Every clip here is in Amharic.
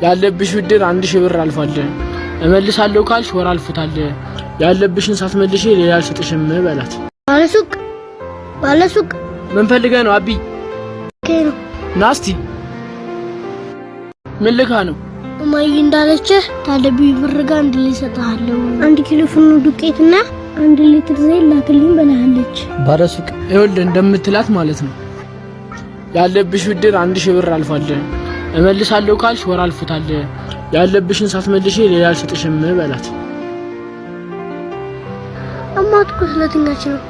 ያለብሽ ብድር 1,000 ብር አልፏል። እመልሳለሁ ካልሽ ወር አልፎታል። ያለብሽን ሳትመልሽ ሌላ አልሰጥሽም በላት። ባለሱቅ፣ ባለሱቅ። ምን ፈልገህ ነው አቢ? ከሩ። ናስቲ ምን ልካ ነው? እማዬ እንዳለችህ ታለብኝ ብር ጋር አንድ ላይ እሰጥሃለሁ። 1 ኪሎ ፍርኖ ዱቄትና 1 ሊትር ዘይት ላክልኝ ብለሃለች። ባለሱቅ። ይኸውልህ እንደምትላት ማለት ነው። ያለብሽ ብድር 1,000 ብር አልፏል። እመልሳለሁ ካልሽ ወር አልፎታል። ያለብሽን ሳትመልሽ ሌላ አልሰጥሽም በላት። እማት እኮ ስለተኛች ነው።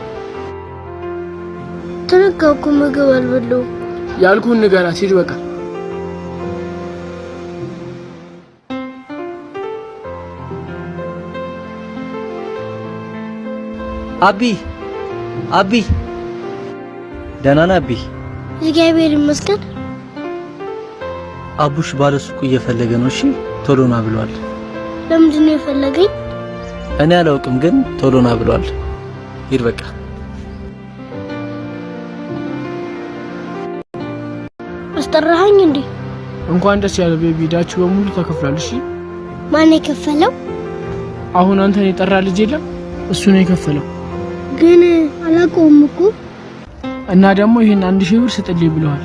ተነጋኩ እኮ ምግብ አልበላሁም። ያልኩህን ንገራት። ሂድ በቃ። አቢ፣ አቢ፣ ደህና ነህ አቢ? እግዚአብሔር ይመስገን። አቡሽ ባለሱቁ እየፈለገ ነው። እሺ ቶሎ ና ብሏል። ለምንድን ነው የፈለገኝ? እኔ አላውቅም፣ ግን ቶሎ ና ብሏል። ሂድ በቃ። አስጠራኸኝ እንዴ? እንኳን ደስ ያለህ baby፣ ዕዳችሁ በሙሉ ተከፍሏል። እሺ። ማን የከፈለው? አሁን አንተን የጠራ ልጅ የለም፣ እሱ ነው የከፈለው። ግን አላውቀውም እኮ። እና ደግሞ ይሄን 1,000 ብር ስጥልኝ ብለዋል።